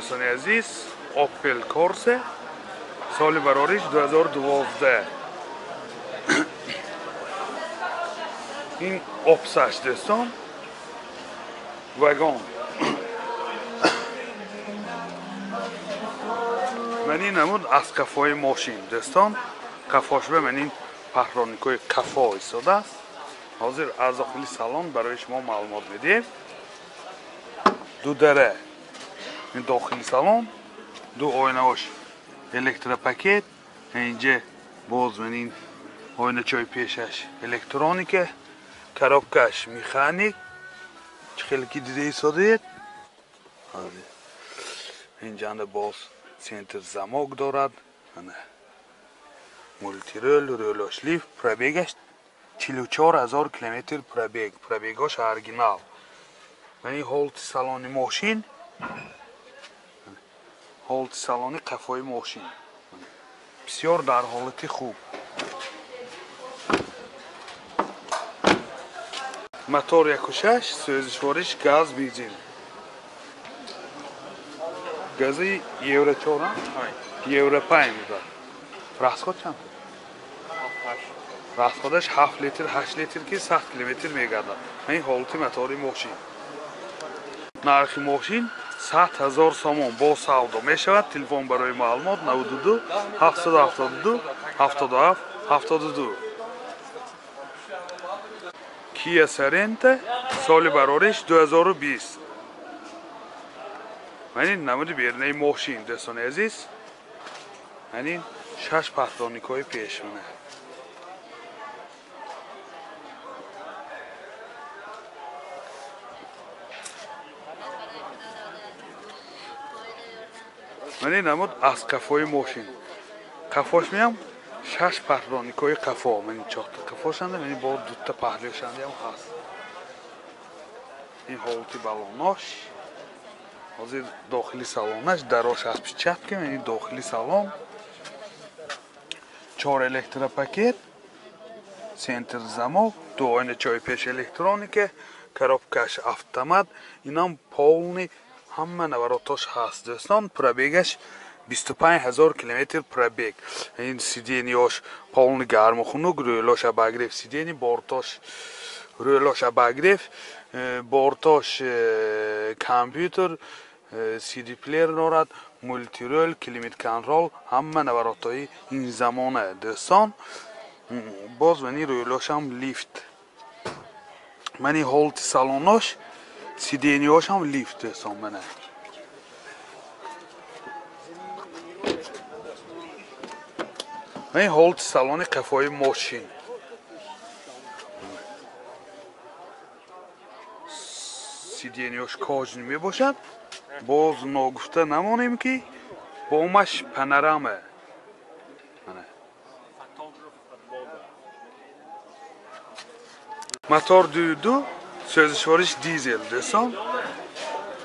Дӯстони азиз, Opel Corsa соли барориш 2012. Ин опсаш дӯстон, вагон. Ман ин намуд аз қафои мошин дӯстон, қафошба ман ин паҳроникҳои қафо истодааст. Ҳозир аз дохили салон барои шумо маълумот медиҳем. Ду дара ин дохили салон, ду оинаош электропакет, инҷа боз ман ин оиначаҳои пешаш электроника, коробкаш механик, чӣ хеле ки дида истодаед. Инҷанда боз центр замок дорад, мултирол, рӯлош лифт, пробегаш 44 000 километр пробег, пробегош оригинал. Ман ин ҳолати салони мошин, ҳолати салони қафои мошин бисёр дар ҳолати хуб. Мотор 1.6, сӯзишвориш газ, бензин. Гази Евро 4, Евро 5 мебошад. Расход чанд? Расходаш 7 литр, 8 литр ки 100 километр мегардад. Ин ҳолати мотори мошин. Нархи мошин 100 000 сомон бо савдо мешавад. Телефон барои маълумот 92 772 77 72. Kia Sorento соли барориш 2020. Ман ин намуди берунаи мошин дӯстони азиз. Ман ин 6 паҳроникҳои пешмона. Ман ин намуд аз қафои мошин. Қафош меам 6 паҳроникҳои қафо. Ман ин 4 та қафошанда, ман ин бо 2 та паҳлӯшандаам ҳаст. Ин ҳолати балонош. Ҳозир дохили салонаш дарош аз печатка, ман ин дохили салон 4 электропакет, центр замок, ду оиначаҳои пеш электроника, коробкаш автомат, инам полный ҳама наворотош ҳаст дӯстон. Пробегаш 25 000 километр пробег. Ин сиденьёш полный гарму хунук, рӯлош обогрев сиденье, бортош рӯлош обогрев, бортош компютер, CD плеер дорад, мултирол, климат контрол, ҳама наворотҳои ин замона дӯстон. Боз мани рӯлошам лифт. Мани ҳолати салонош, сиденьёшам лифт дӯстон мана. Мани ҳолати салони қафои мошин. Сиденьёш кожаный мебошад. Боз ногуфта намонем ки бомаш панорама. Мотор 2.2, сӯзишвориш дизел дӯстон.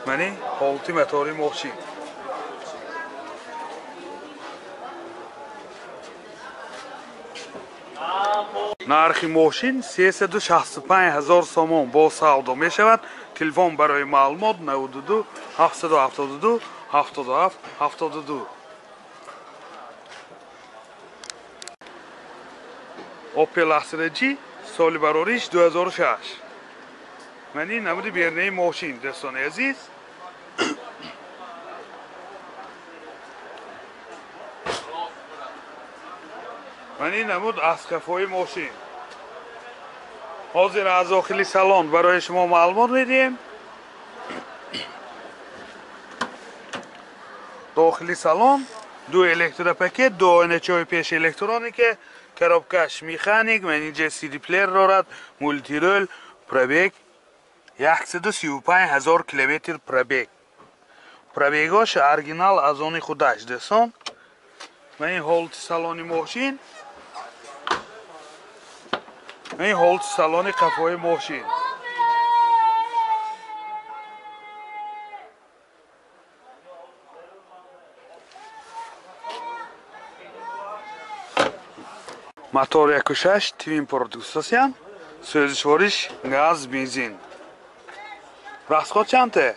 Мани ҳолати мотори мошин. Нархи мошин 365 000 сомон бо савдо мешавад. Телефон барои маълумот 92 772 77 72. Opel Astra G соли барориш 2006. Ман ин намуди берунаи мошин дӯстони азиз. Ман ин намуд аз қафои мошин. Ҳозир аз дохили салон барои шумо маълумот медиҳем. Дохили салон ду электропакет, ду оиначаҳои пеш электроника, коробкаш механик, ман инҷа CD плеер дорад, мултирол, пробег 135 000 километр пробег. Пробегош оригинал аз они худаш дӯстон. Ман ин ҳолати салони мошин. Ин ҳолати салони қафои мошин. Мотор 1.6 Twin Port густасиян, сӯзишвориш газ, бензин. Расход чанте?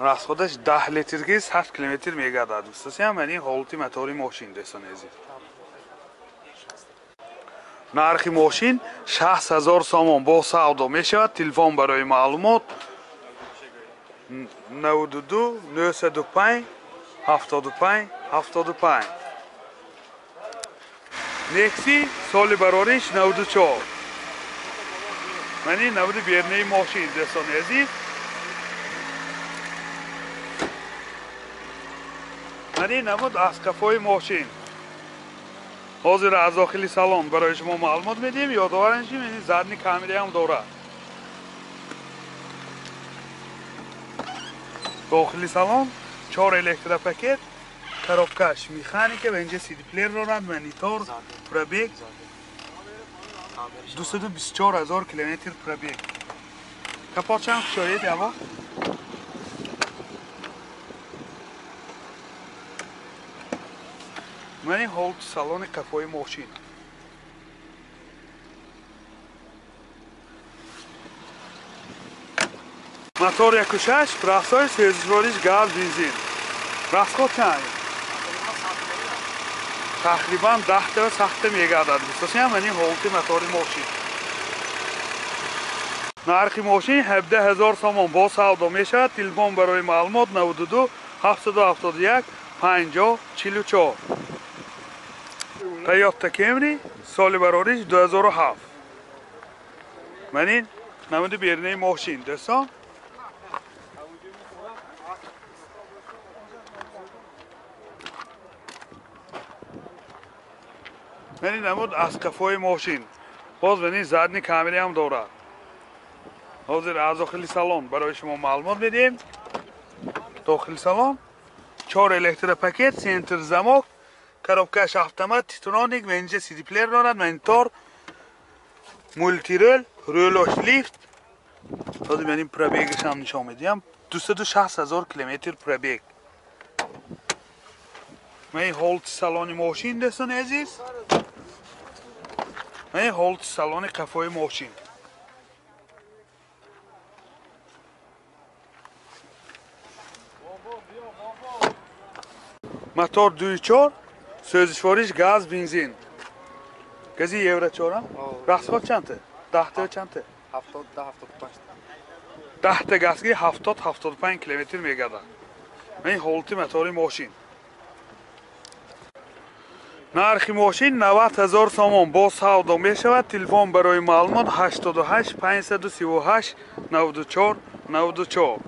Расходаш 10 литр ки 100 километр мегардад. Гуфтасиям ман ин ҳолати мотори мошин дӯстони азиз. Нархи мошин 60 000 сомон бо савдо мешавад. Телефон барои маълумот 92 905 75 75. Некси соли барориш 94. Ман ин навъи бернаи мошин дӯстони азиз. Ман ин намуд аз қафои мошин. Ҳозир аз дохили салон барои шумо маълумот медиҳем. Ёдовар мешавем, ин задни камераам дорад. Дохили салон 4 электропакет, коробкаш механика ва инҷа CD плеер дорад, монитор, пробег 224 000 километр пробег. Капотшам кушоед яво. Ман ин ҳолати салони қафои мошин. Мотор 1.6, расои сӯзишвориш газ, бензин. Расход чанд? Тақрибан 10 та сахта мегардад. Гуфтасиям ман ин ҳолати мотори мошин. Нархи мошин 17 000 сомон бо савдо мешавад. Телефон барои маълумот 92 771 50 44. Toyota Camry соли барориш 2007. Ман ин намуди бернаи мошин дӯстон. Ман ин намуд аз қафои мошин. Боз ман ин задни камераам дорад. Ҳозир аз дохили салон барои шумо маълумот медиҳем. Дохили салон 4 электропакет, центр замок, коробкаш автомат, титроник ва инҷа CD плеер дорад, монитор, мултирол, рӯлош лифт. Ҳозир ман ин пробегашам нишон медиҳам. 260 000 километр пробег. Ман ин ҳолати салони мошин дӯстони азиз. Ман ин ҳолати салони қафои мошин. Мотор 2.4, сӯзишвориш газ, бензин. Гази Евро 4? Расход чанд? 10 та чанд? 70 75. 10 та газги 70 75 километр мегардад. Ман ин ҳолати мотори мошин. Нархи мошин 90 000 сомон бо савдо мешавад. Телефон барои маълумот 88 538 94 94.